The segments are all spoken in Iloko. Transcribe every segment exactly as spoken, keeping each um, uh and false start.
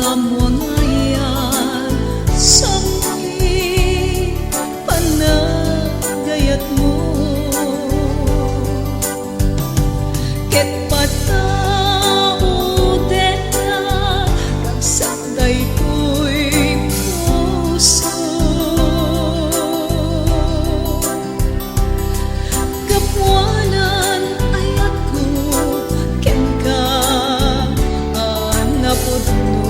Ammo nga ayan, sangni panagayatmo. Ket pataudenna, ragsak daytoy puso. Gapuanan ayatko kenka a napudno.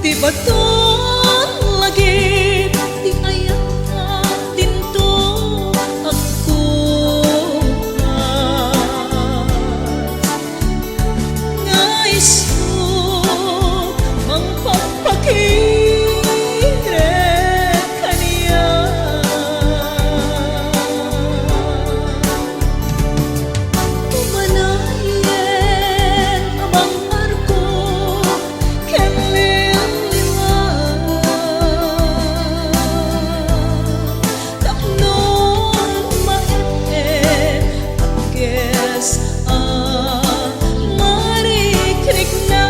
Ti baton lagip ti ayatta dinto agkupas. Nga isu mangpagpakirek kaniak. Umanayen a bang-arko ken liwliwa. Tapno maet-et a kes a marikrikna.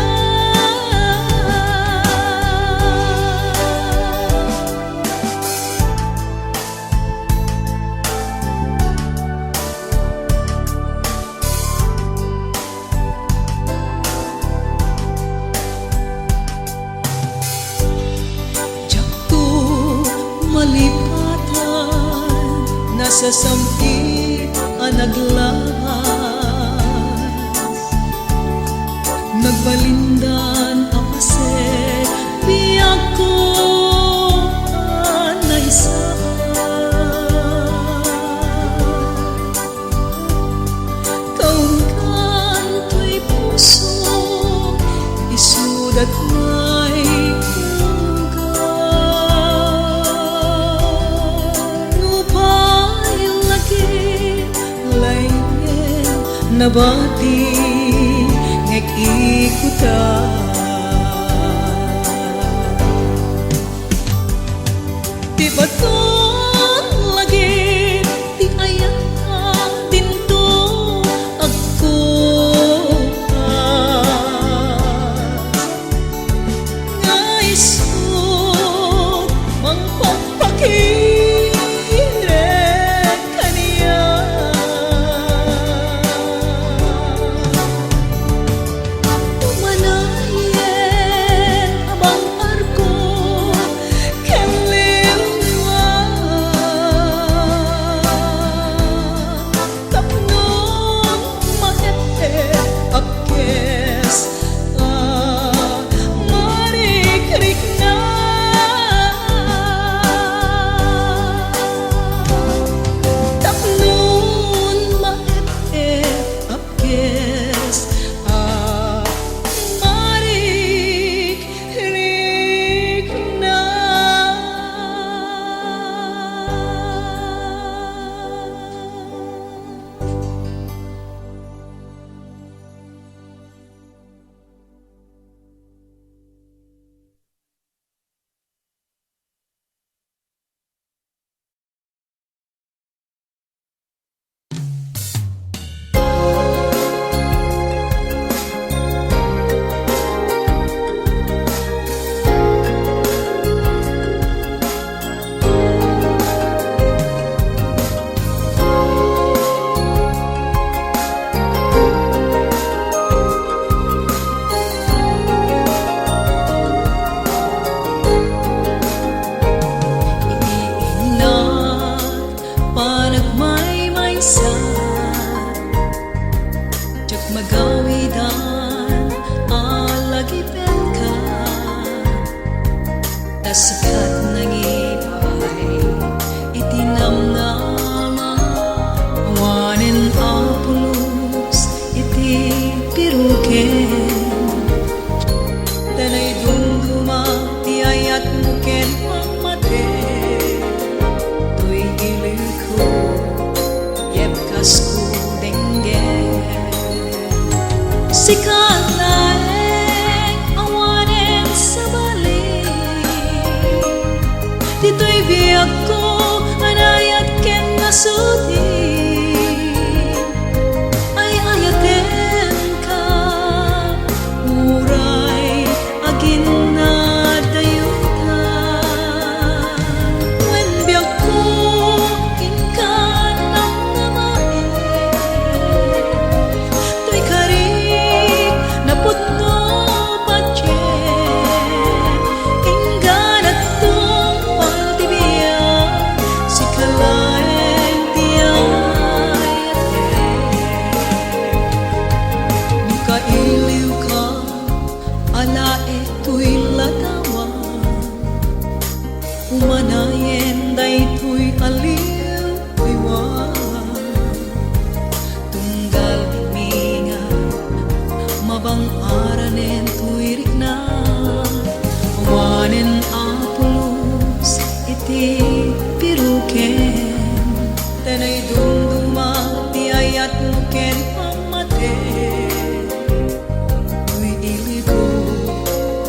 Diakto malipatan, nasasam-it a naglabas. Nagbalindan a paset, biagko a naisaan. Kaunkan toy puso, isudat may kalugar. Nupay laki, laeng nabati, ngek ikutan. Ti baton lagip ti ayat dinto agkupas. Nga isut mangpagpakirek kaniak. Umanayen a bang-arko ken liwliwa. Tapno maet-et a kes a marikrikna. Tapno maet-et a kes a marikrikna. Iti innak panagmaymaysa, diak magawidan a lagipenka. Ta sika ti nangipay iti namnama, awanen a pulos iti piruken. Ta naidumduma ti ayatmo ken pammatem, toy ilikko, yepkasko denggen. Sika laeng awanen sabali, ditoy biagko a nayat ken nasudi. Ay-ayaten Piruken, ta naidumduma ti ayatmo ken pammatem. Toy iligo,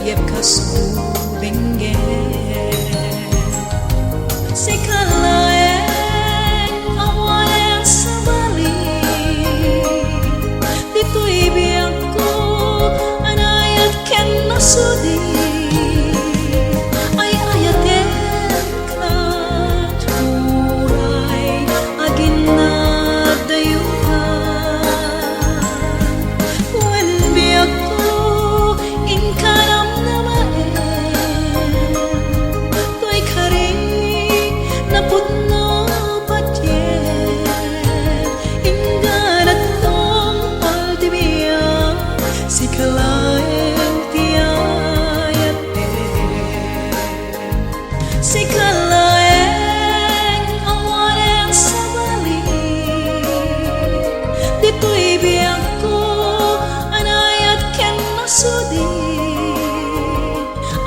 yep kas ubenggen. Sika laeng awanen sabali. Ditoy biagko a naayat ken nasudi. Ay-ayatenka, uray aginadayutan. Wen biagko, inka namnamaen. Toy kari, napudno patien. Inggana tungpal ti biag, sika laeng ti ayaten. Sika laeng awanen sabali. Ditoy biagko a naayat ken nasudi.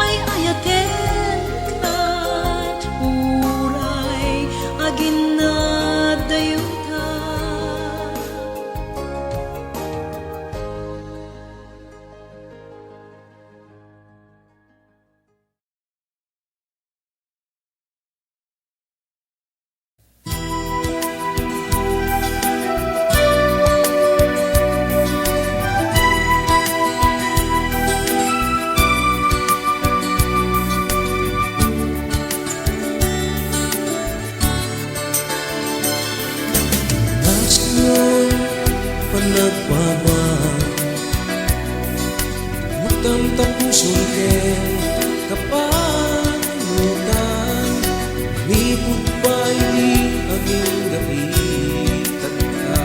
Ay-ayatenka, uray aginadayutan. Kasno panagbabag, lutam ta puson ken kapanutan, manipud pay ti agingga itatta.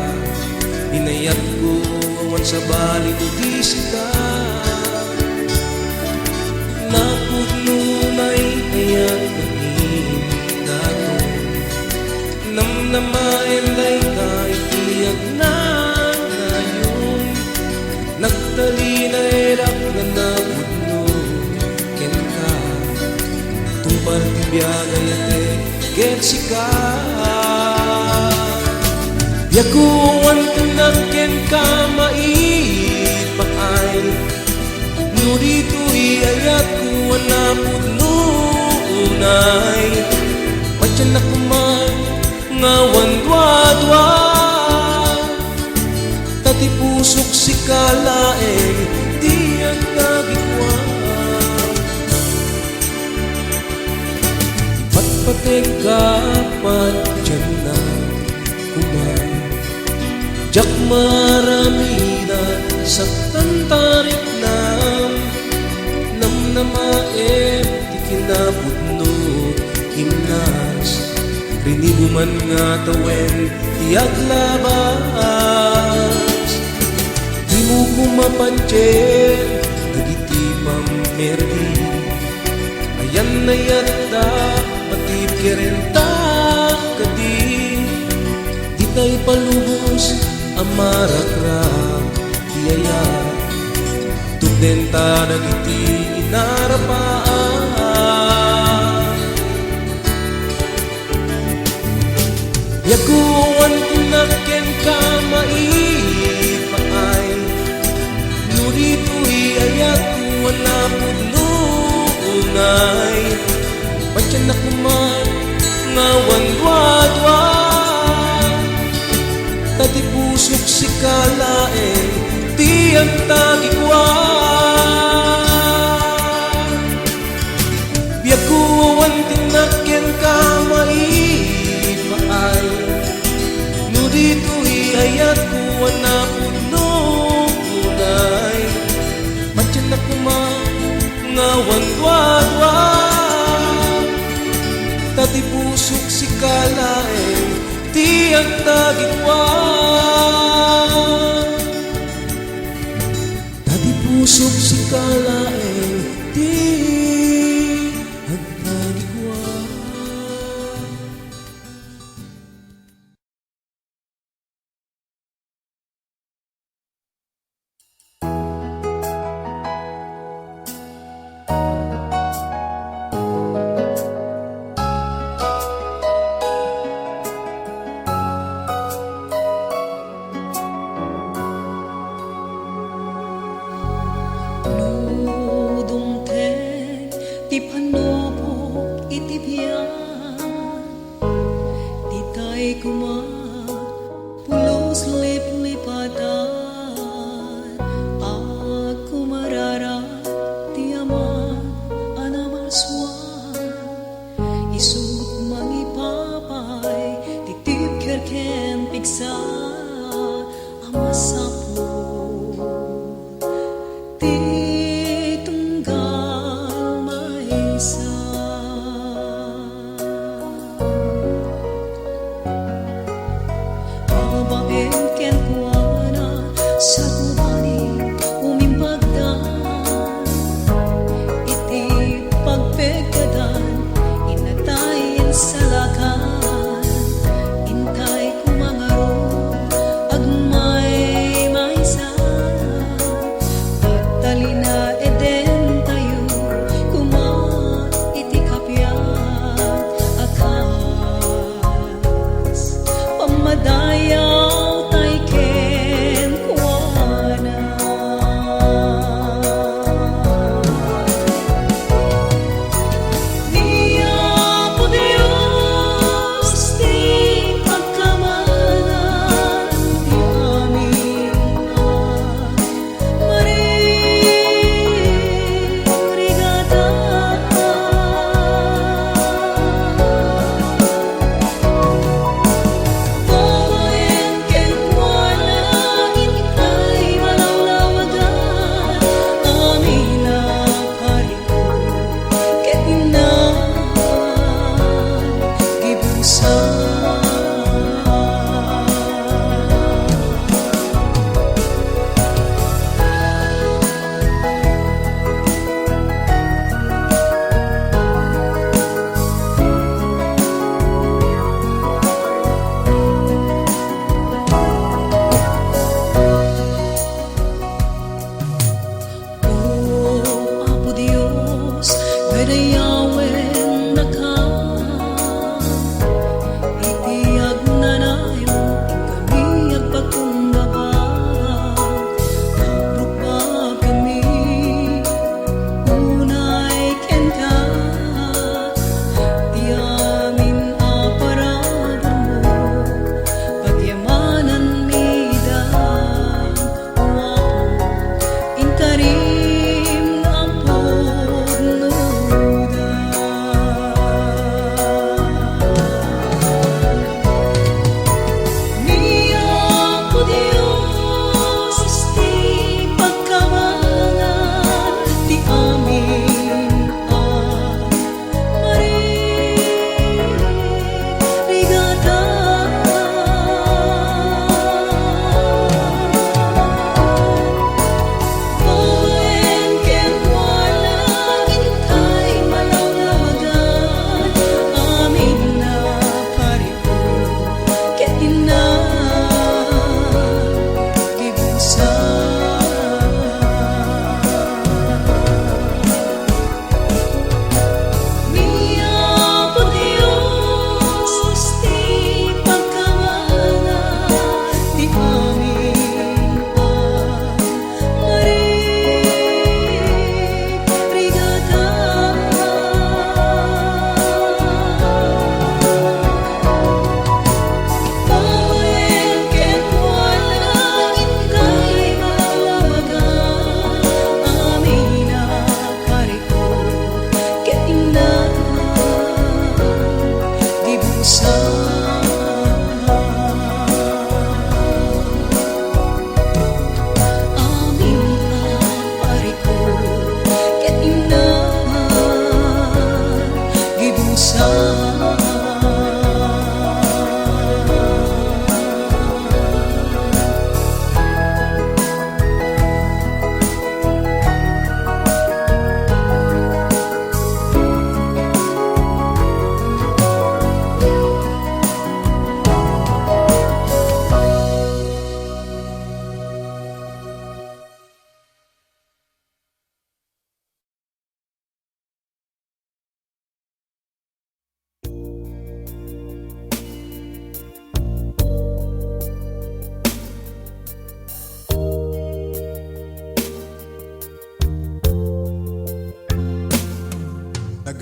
Inayatko awan sabali no di sika. Napudno unay ti ayat nga indaton. Namnamaen dayta iti agnanayon. Nagtalinaedak nga napudno kenka. Tungpal ti biag a ayatek ken sika. Biagko, awan tennak kenka maipaay. No ditoy ayatko a napudno unay, patiennak koma nga awan duadua. Ta ti pusok sika laeng ti agtagikua. Ipatpategka, patiennak koma. Diak maaramid a saktan ta riknam. Namnamaem ti kinapudno, kimnas. Rinigo man nga tawen ti aglabas. Dimo koma patien dagiti pammerdi. Ayan-ayatta, matipkerenta kadi. Dita ipalubos a marakrak ti ayat. Tubdenta dagiti inarapaak. Biagko, awan tennak kenka maipaay. No ditoy ayatko a napudno unay, patiennak koma nga awan duadua. Ta ti pusok sika laeng ti agtagikua. Biagko, awan tennak kenka maipaay. No ditoy ayatko a napudno unay, patiennak koma nga awan duadua. Ta ti pusok sika laeng ti agtagikua. Ta ti pusok sika laeng ti agtagikua. Ti pannupok iti biag, ditay koma pulos liplipatan, agkumarara ti ama a namaswa, isut' mangipapay ti tibker ken pigsa a masapul. Ti tunggal maysa. Babaen kenkuana, sakubani, umimbagda. Iti pagpeggadan, inatay insalakan. Intay kumangarud, agmaymaysa. Pagtali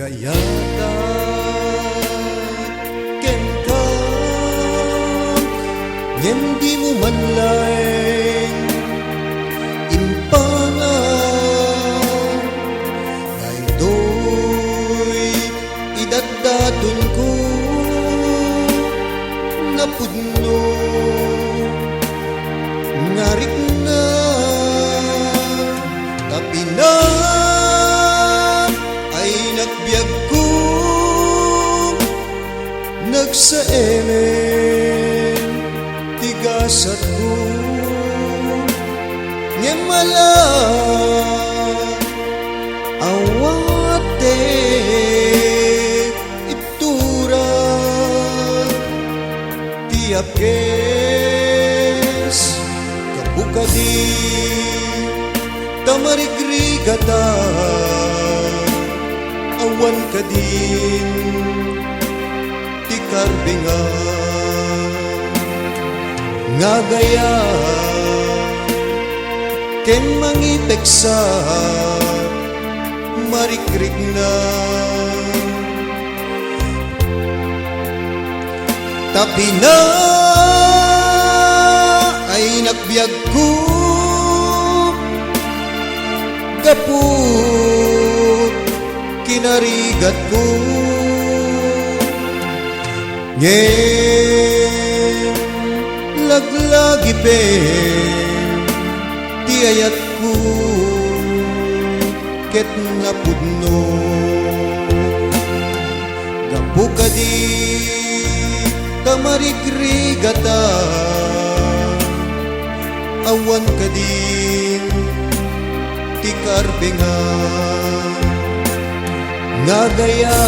Yata kenka, ngem dimo man laeng impanga. Daytoy idatdatonko, napudno nga rikna. Tapina ay nagbiagko, nagsaemen ti gasatko. Ngem ala, awan ti tura ti apkes, gapu kadi ta marigrigata, awan kadin ti karbingan. Ngagaya ken mangipeksa, marikrikna. Tapina ay nagbiagko gapu kinarigatko. Ngem laglagipen ti ayatko ket napudno. Gapu kadi ta marigrigata, awan kadin ti karbengan. Ngagaya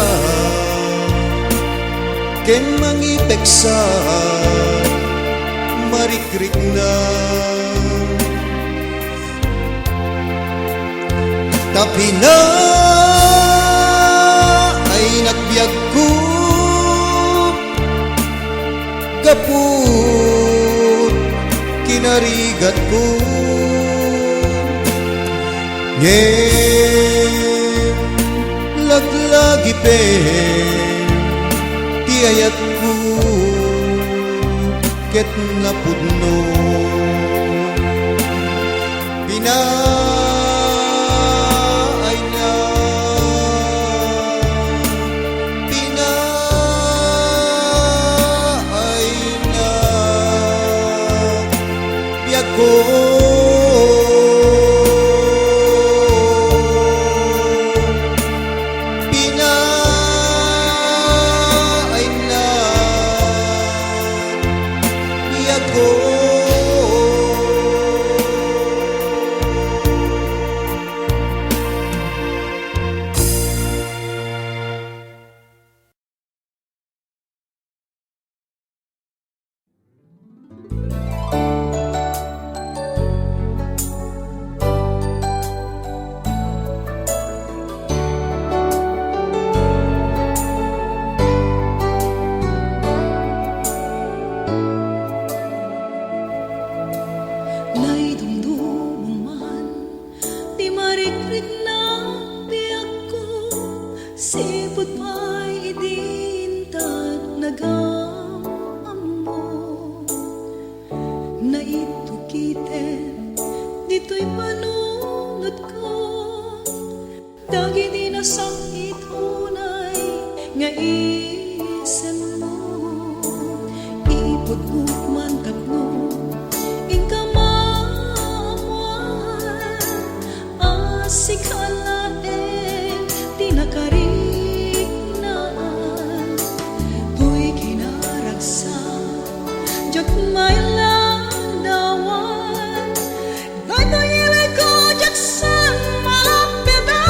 ken mangipeksa, marikrikna. Tapina ay nagbiagko gapu kinarigatko. Ngem laglagipen ti ayatko ket napudno. Pinaayna, pinaayna, biagko. Pinaayna, biagko. Naidumdumang man ti marikrikna biagko, sipud pay idi inted nag-am-ammo. Naitugiten ditoy panunotko dagiti nasang-it unay nga isenmo. Ipudpod man tapno inka maammuan a sika laeng ti nakariknaan. Toy kinaragsak, diak mailadawan. Daytoy ilegko, diak saan malappitan.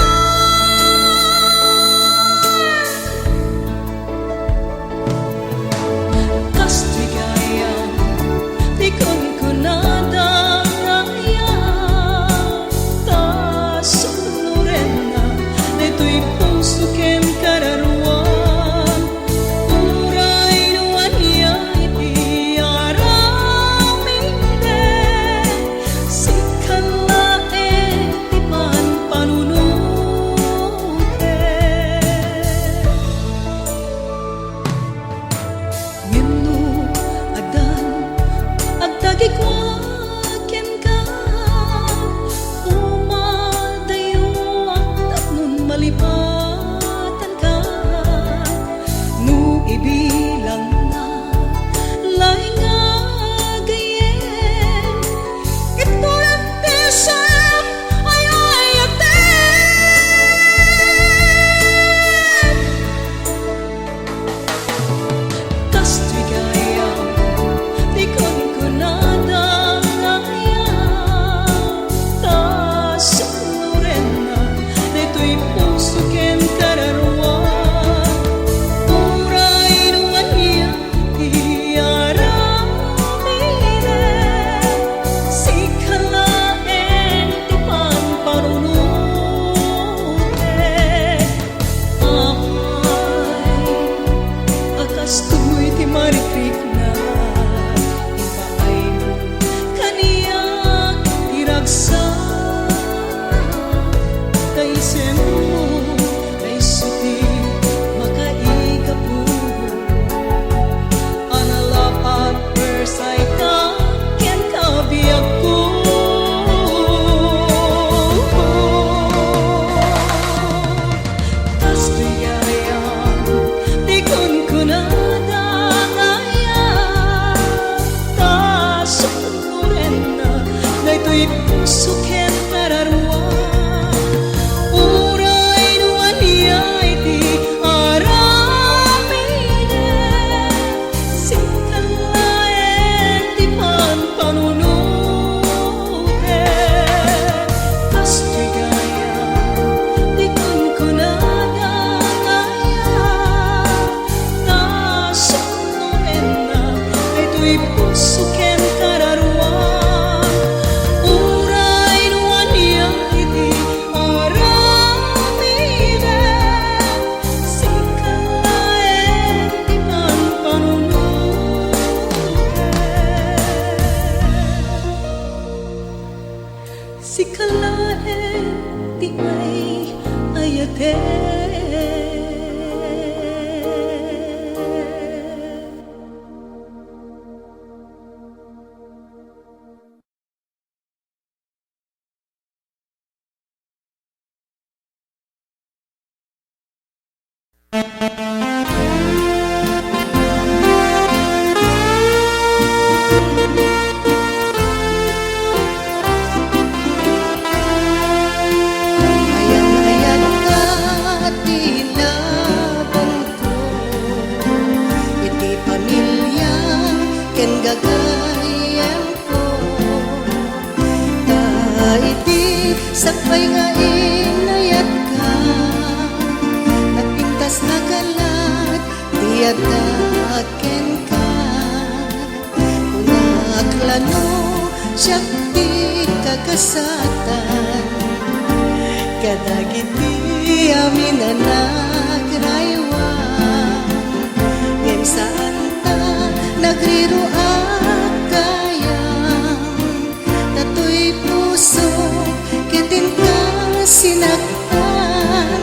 Puso ken kararuan, uray no ania iti aramidem, sika laeng ti panpanunotem. Kastoy gayam ti kunkunada gayam, ta sumno ennak daytoy puso ken kararuan, uray no ania iti aramidem, sika laeng ti panpanunotem. Sika laeng ti ay-ayatem. Ayan-ayanka ti labangko, iti pamiliam ken gagayyemko. Ta iti sakbay nga inayatka, napintas a kalag ti adda kenka. Kunak la no siak ti kakasatan kadagiti amin a nagraywan, ngem saan ta nagriruak gayam. Datoy pusok ket inka sinaktan,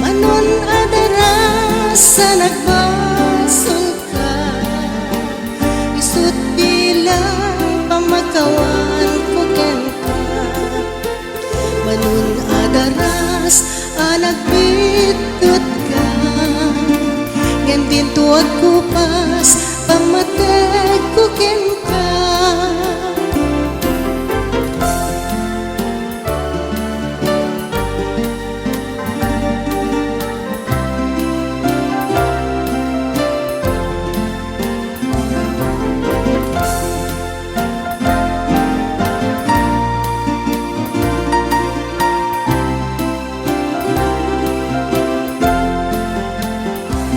manon a daras a nagbasolka, isut' bilang pammakawanko kenka. Manon a daras a nagbitdotka, ngem dinto agkupas pammategko kenka.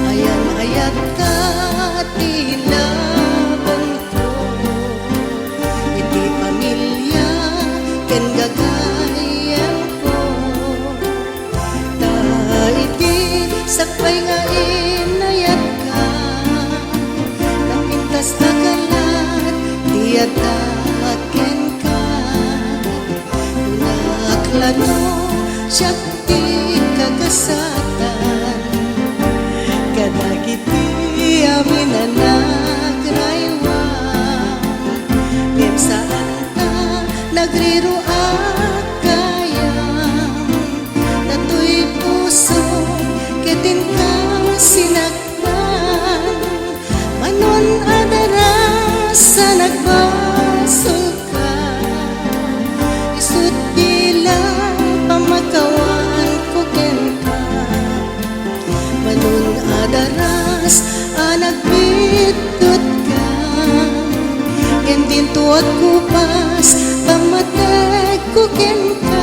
Ayan-ayatka ti labangko, iti pamiliam ken gagayyemko. Ta iti sakbay nga inayatka, napintas a kalag ti adda kenka. Kunak la no siak ti kakasatan kadagiti amin a nagraywan, ngem saan ta nagriruak gayam. Datoy pusok ket inka sinaktan, manon a daras a nagbasolka, isut' bilang pammakawanko kenka. Manon a daras a nagbitdotka, ngem dinto agkupas pammategko kenka.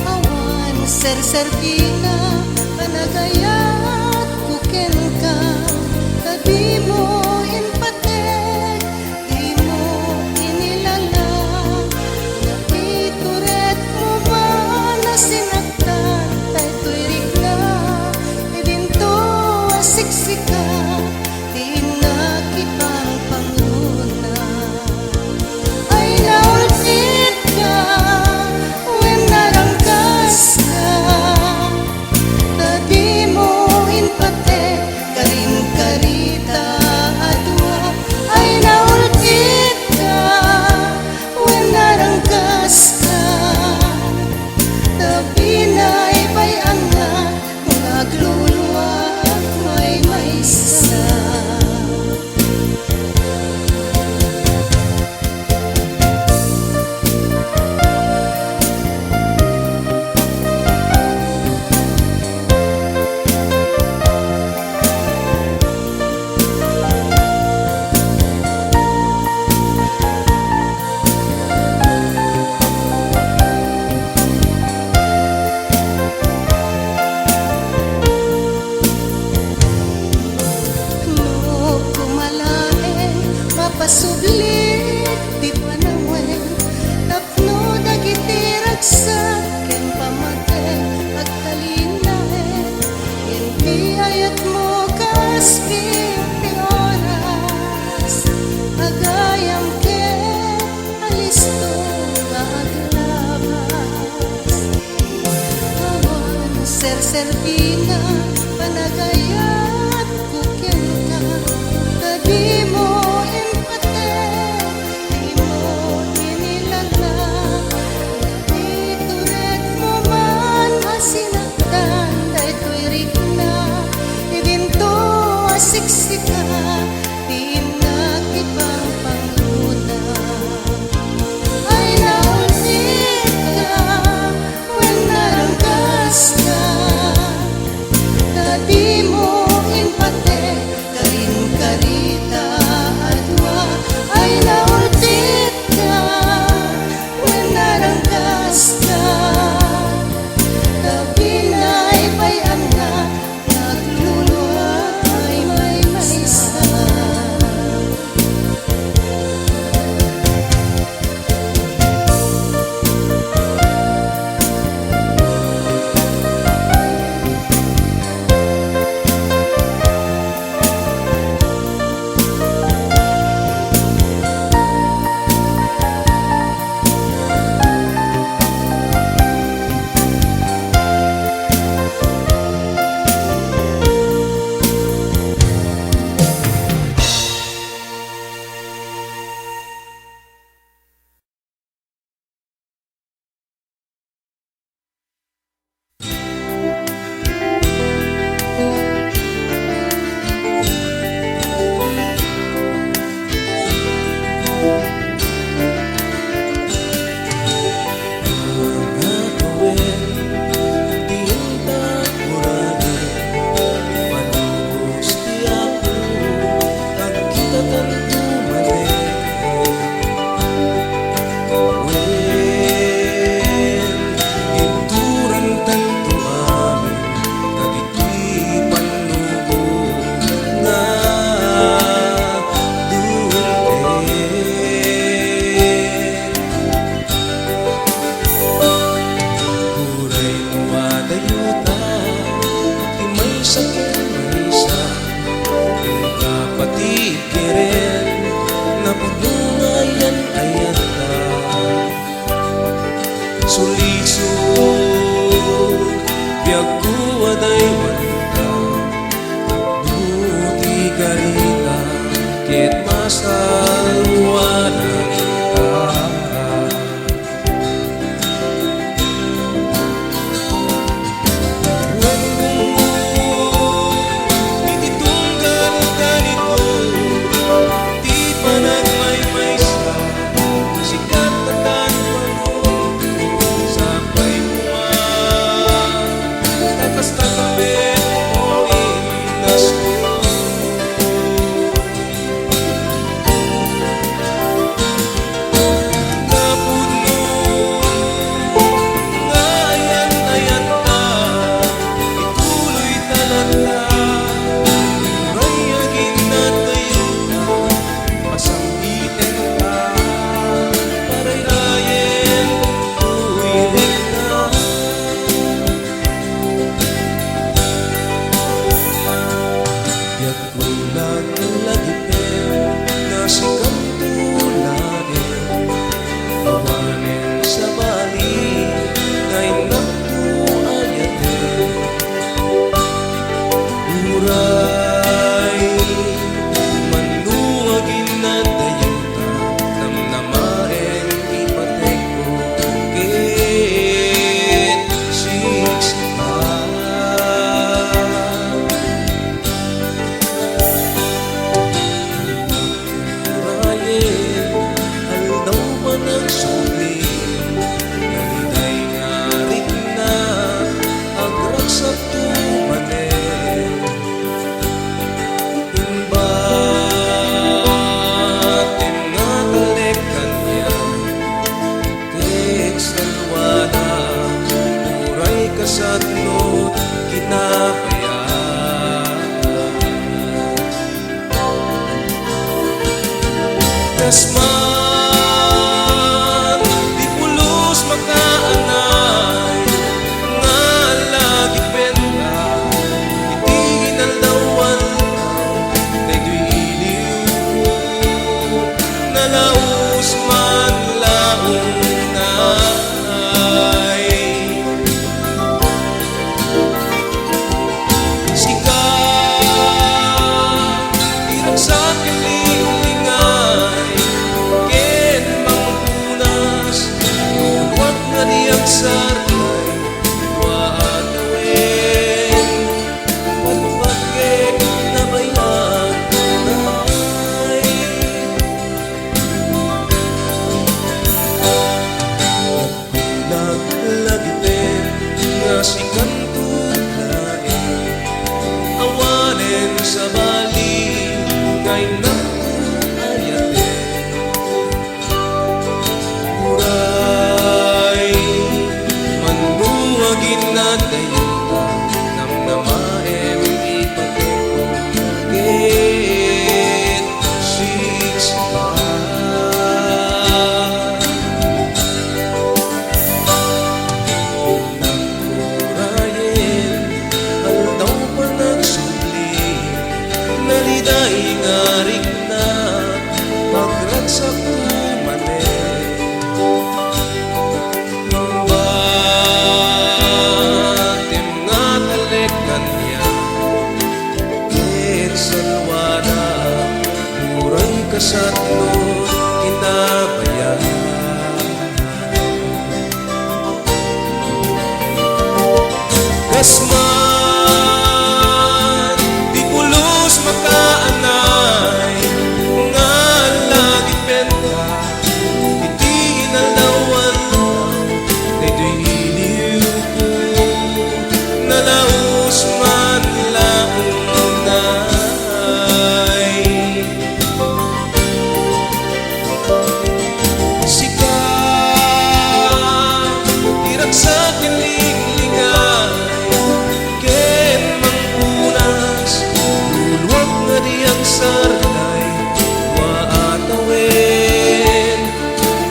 Awan serserbi na panagayatko kenka, ta dimo impatek, dimo inilala. Naituredmo man a sinaktan daytoy rikna, idinto a siksika, ti nakipangpangruna. Ay naultitka, wen naranggaska, ta dimo impatek, karin-karita a dua. Ay naultitka, wen naranggaska, ta binay pay annak, nga agluluak maymaysa. No kumalaeng mapasubli ti panawen, tapno dagiti ragsak ken pammatien agtalinaen, ken ti ayatmo kas ken ti oras, agayam ket alisto nga aglabas. Awan serserbi na panagayatko kenka, ta dimo impatek, dimo inilala. Ituredmo man a sinaktan daytoy rikna, idinto a siksika, ti nakipangpangruna. Ay naultitka, wen naranggaska, ta dimo impatek, karin-karita a dua. Ay naultitka, wen naranggaska, ta binay pay annak, nga agluluak maymaysa. Wen, inturan tanto amin dagiti pannubo nga dumteng. Uray no adayta ti maysa ken maysa, ken kapatid, keren, napudno nga yan ayatta. Sulisog, biagko a daywanta, tapno ti karita ket masalwadanta. Wen, gunggong iti tunggal talinaed ti panagmaymaysa, sika ta tanpangko, sapay koma ta Tapno kinabayaan. Kas man ti pulos makaanay nga lagipenta iti inaldawan, daytoy iliw nalaus man la unay. Sika ti ragsak ken linglingay ken mangpunas, luluak nga di agsardeng, dua a tawen, patpatgek nga bayag, nay. Naglagipen nga sikanto laeng, awanen sabali nga innak ayaten. Uray, mano a ginadayonta, namnamaem ipateg ket sika. Nagkurayen, aldaw panagsubli, naliday nga rikna, pagragsakto manen. Imbatem nga talek kaniak, ket salwada, uray kasatno kinabayaan. Kas man ti pulos makaanay nga lagipenta iti inaldawan, daytoy iliwko nalaus man la unay. Sika ti ragsak ken linglingay ken mangpunas, luluak nga di agsardeng, dua a tawen,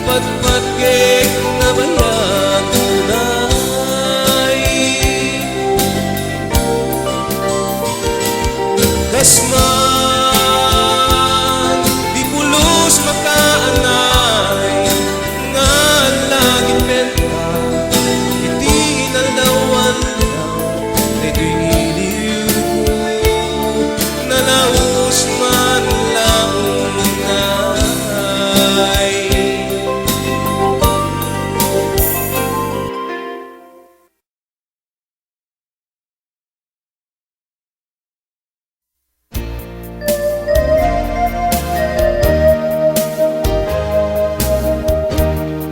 patpatgek nga bayag unay. Kas man ti pulos makaanay nga lagipenta iti inaldawan, daytoy iliwko nalaus man la unay.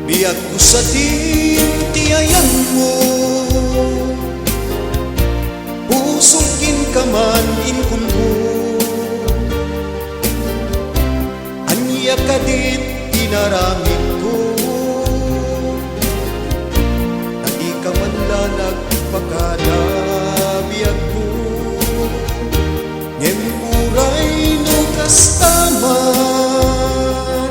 Biagko sadin ti ayanmo, pusok kenka man inkunko. Ania kadit inaramidko? Ta dika man la nagpakada, biagko. Ngem uray no kasta man,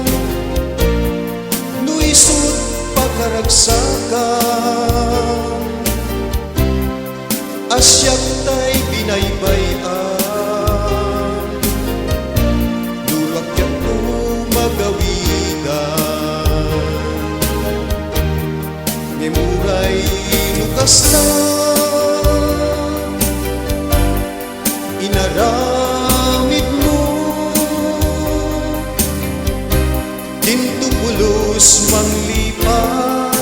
no isut' pakaragsakam, a siak tay binaybay-an, no rabiatko magawidan. Ngem uray no kasta inaramidmo, dinto pulos manglipat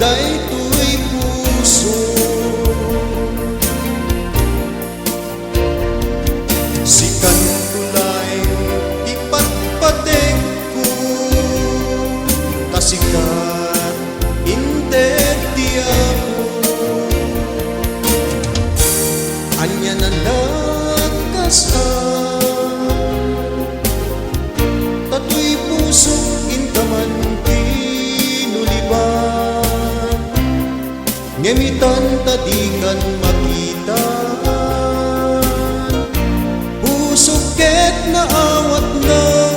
daytoy puso. Sikanto laeng ti patpategko, ta sika ti Tan ta dikan makitan, pusok ket naawatnan.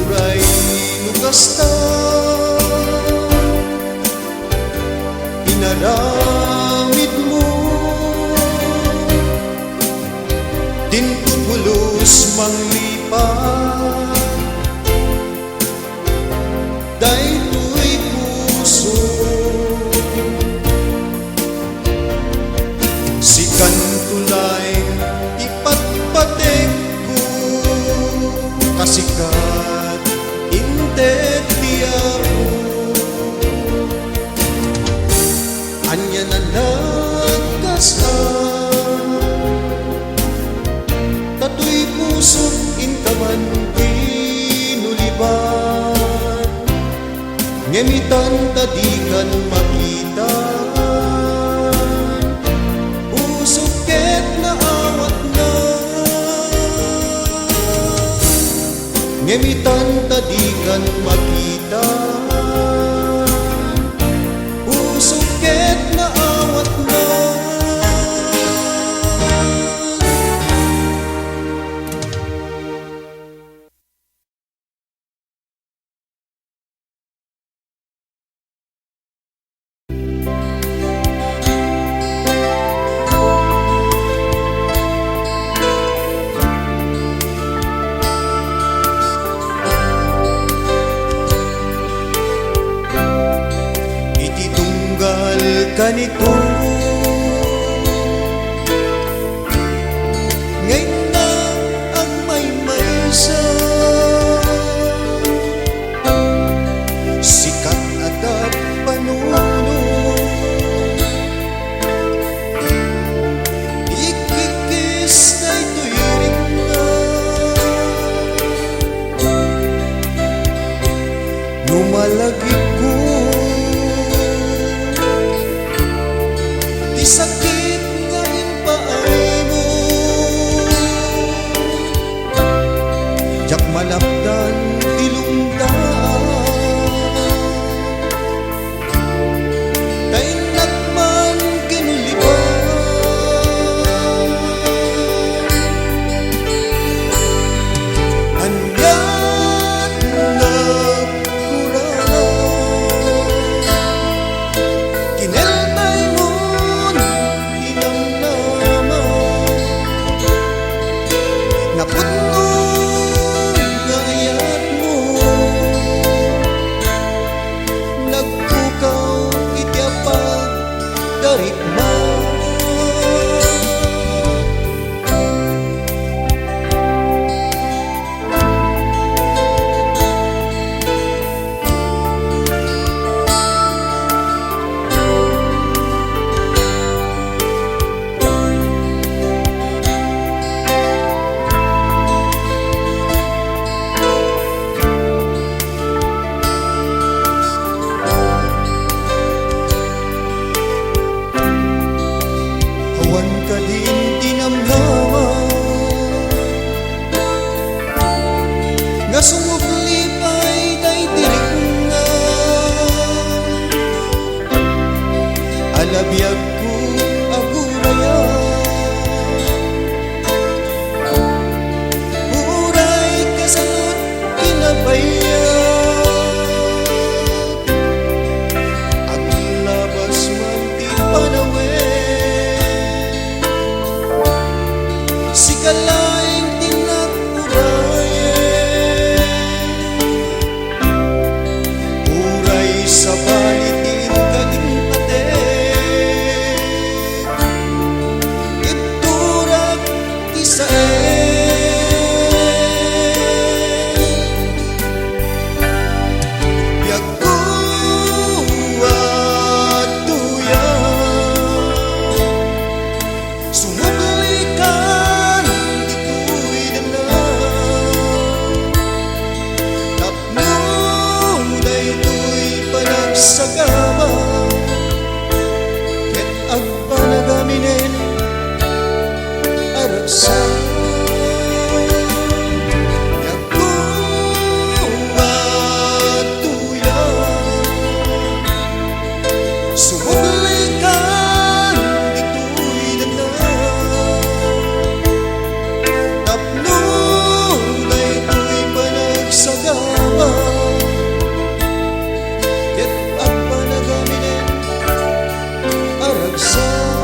Uray no kasta, inaramidmo, dinto pulos manglipat daytoy puso. Sikanto laeng ti patpatekko, kasikat inted ti Apo. Ania a nagkasta, ta toy pusok inka man kinuliban. Ngem itan ta dikan makitan, pusok ket naawatnan. Ngem itan ta dikan makitan, pusok ket naawatnan. Iti tunggal kanito, nga innak agmaymaysa, sikat a tappanuno, ikkikkis daytoy ringngan. No malagipko ti sakit nga impaaymo, diak malapdan ti lunggaam. Ta innak man kinuliban. Aniat nagkuran. Kineltaymon ti namnama. Napudno nga ayatmo. Nagpukaw iti apag darikma. Awan kadin ti namnama nga sumukli pay daydi rikna. Ala biagko a gurayan, uray kasanot kinabayag. Aglabas man ti panawen, sika laeng ti nag-urayen. Uray sabali ti inka impateg, Sumuklikan ditoy daga tapno daytoy panagsagaba ket agpanagaminen a ragsak.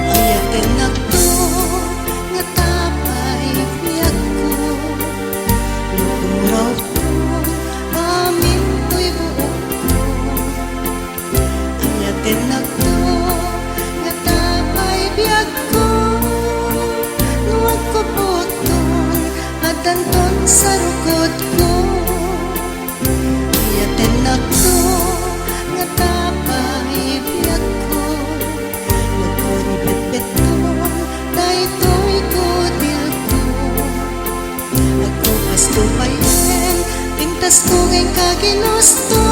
Ayatennakto nga ta pay biagko, no pumuraoton amin toy buokko. Ayatennakto nga ta pay biagko, no agkupotton, addanton sarukodko. Ayatennakto nga ta pay biagko, no pay betbetton daytoy kutilko. Agkupasto payen, pintasko kenka, Ginosto.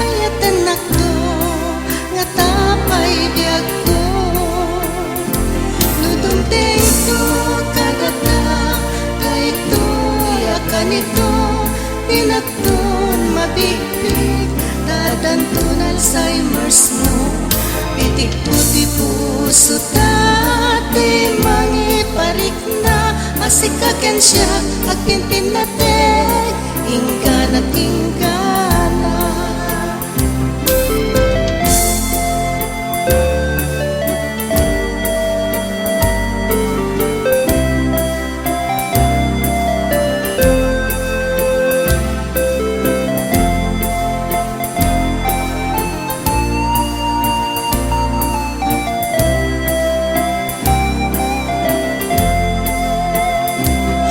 Ayatennakto nga ta pay biagko. No dumtengto kadata, daytoy a kanito, pinakton mabigpig, ta addanton Alzheimer's mo. Pitikto ti puso ta ti mangiparik na a sika ken siak agpinpinnateg inggana, inggana.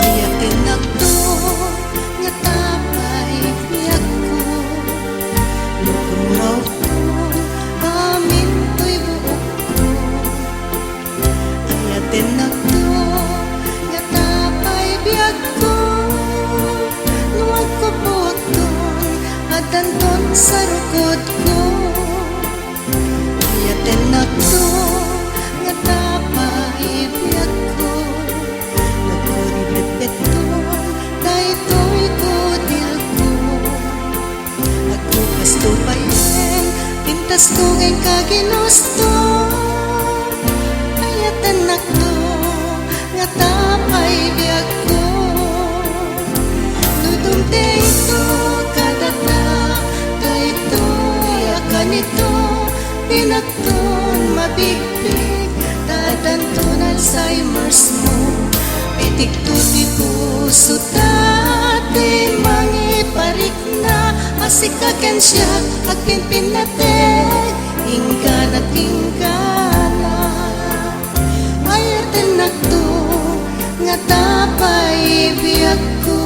Ayatennakto nga ta pay biagko, no pumuraoton amin toy buokko. Ayatennakto nga ta pay biagko, no agkupotton, addanton sarukodko. Ayatennakto nga ta pay biagko, no pay betbetton daytoy kutilko. Agkupasto payen, pintasko kenka, Ginosto. Ayatennakto nga ta pay biagko. No dumtengto kadata, daytoy a kanito, pinakton mabigpig, ta addanton Alzheimer's mo. Pitikto ti puso ta ti mangiparik na a sika ken siak agpinpinnateg inggana, inggana. Ayatennakto nga ta pay biagko.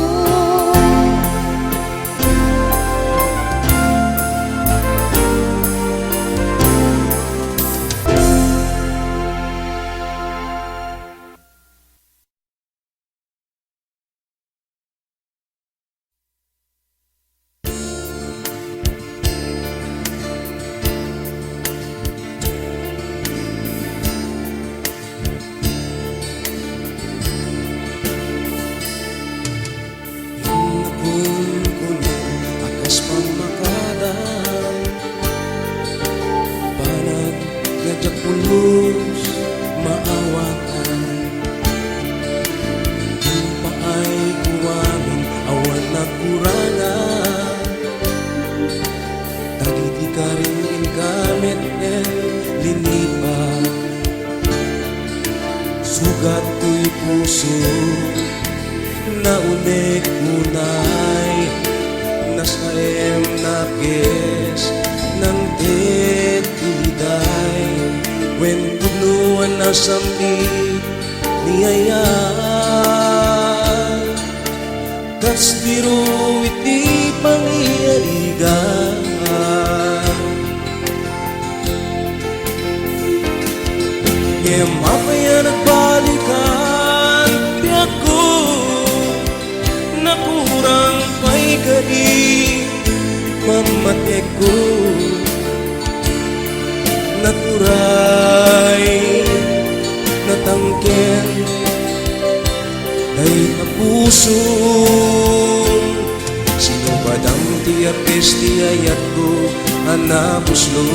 Nakunkuna a kas pammakadam, panag nga diak pulos maawatan. Impaay ko amin awan nagkurangan. Dagiti karim inka met ken linipa. Sugat toy puso, naunek unay, nasaem nakes, nangted iliday, wen pudno a nasam-it ni ayat. Kas biro iti Ngem apay a nagbalikan biagko, nakurang pay kadi pammategko. Naturay, natangken, dayta pusom. Sinubadam ti apes ti ayatko a nabuslo.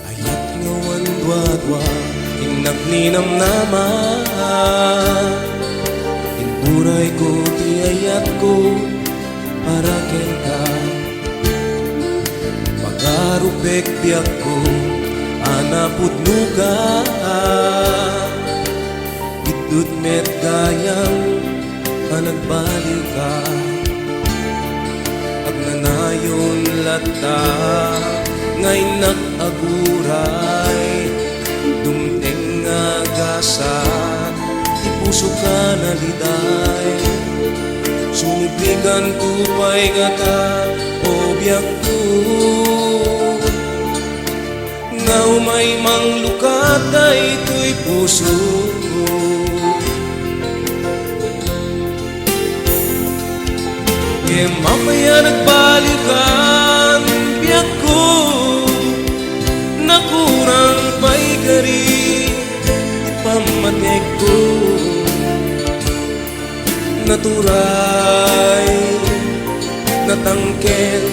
Ayat nga awan duadua, innak ninamnama. Imburayko ti ayatko para kenka. Magarupek biagko a napudnoka. Itdut met gayam a nagbaliwka. Agnanayon latta nga innak aguray. Dumteng nga gasat ti pusoka naliday. Sumiklikanto pay ngata, o biagko, nga umay manglukat daytoy puso. Ngem apay a nagbalikan biagko, nakurang pay kadi ti pammategko. Naturay, natangken,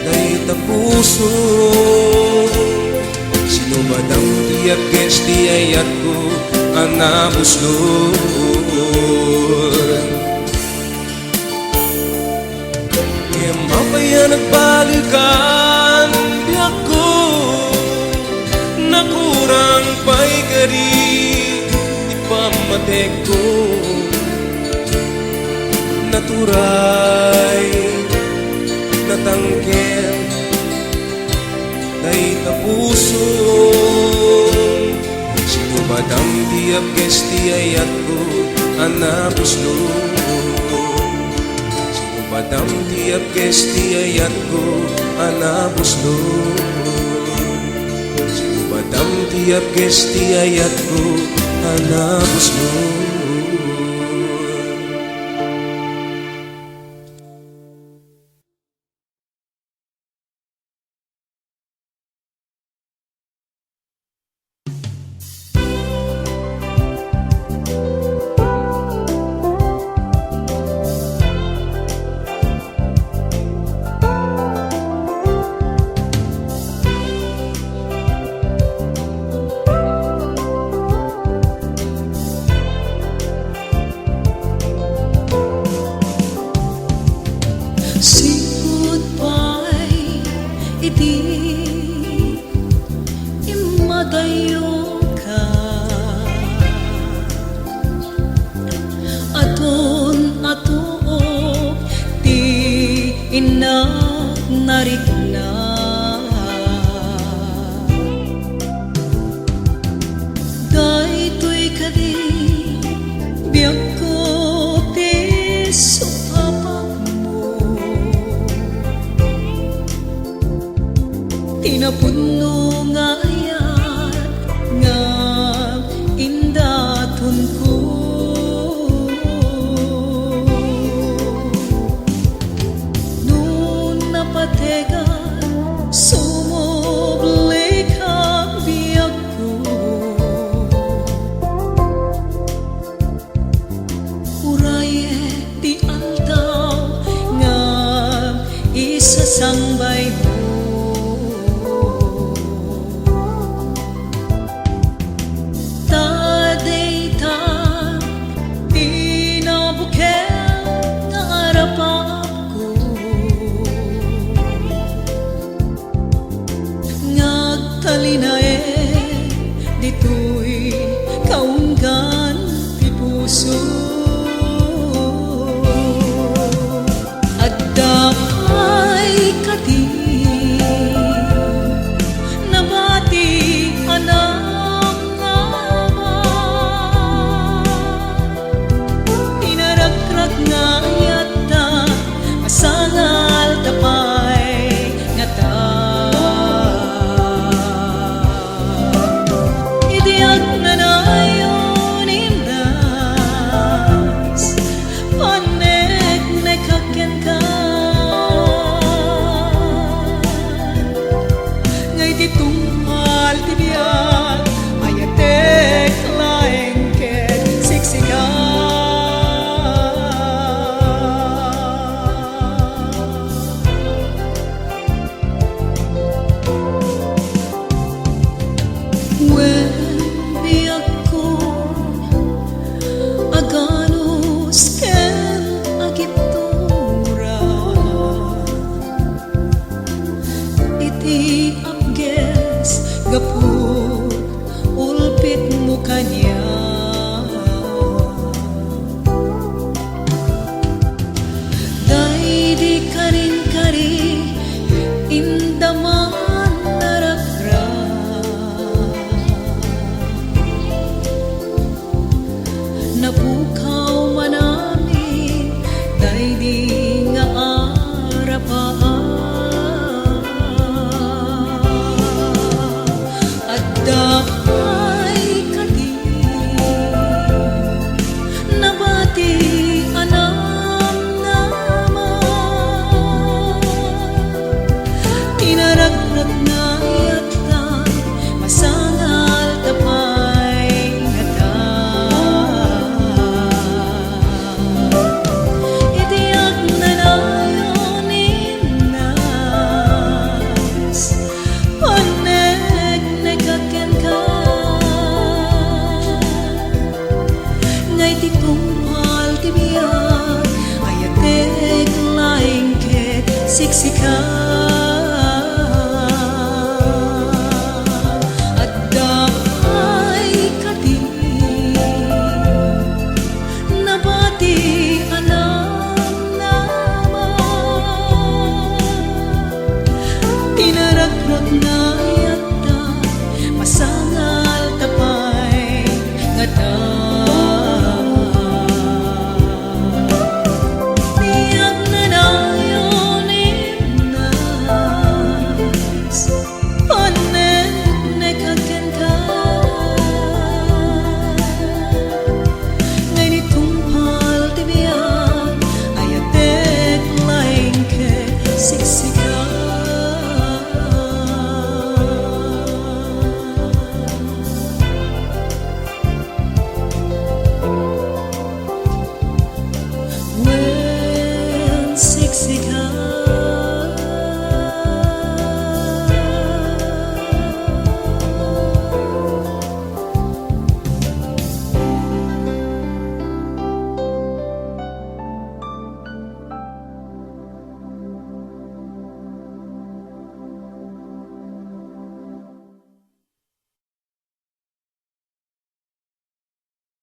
dayta puso. Sinubadam ti apes ti ayatko a nabuslo. Ngem apay a nagbalikan biagko, nakurang pay kadi ti pammategko. Naturay, natangken, dayta puso. Sinubadam ti apes ti ayatko a nabuslo. Sinubadam ti apes ti ayatko a nabuslo. Sinubadam ti apes ti ayatko a nabuslo. Sipud pay iti immadayoka, aton atuok ti innak narikna. Daytoy kadi biagko ti sumapatmo, ti napudno nga ayat nga indatonko. No napategan, sumubli ka biagko. Urayek ti aldaw nga isasangbaymo. Ta dayta ti nabukel nga arap-apko nga agtalinaed ditoy kaunggan ti puso. Adda pay kadi nabati a nangngaban? Ti narakrak nga ayatta, asangalta pay Ay ti tungpal ti biag, ayatek laeng ket siksika.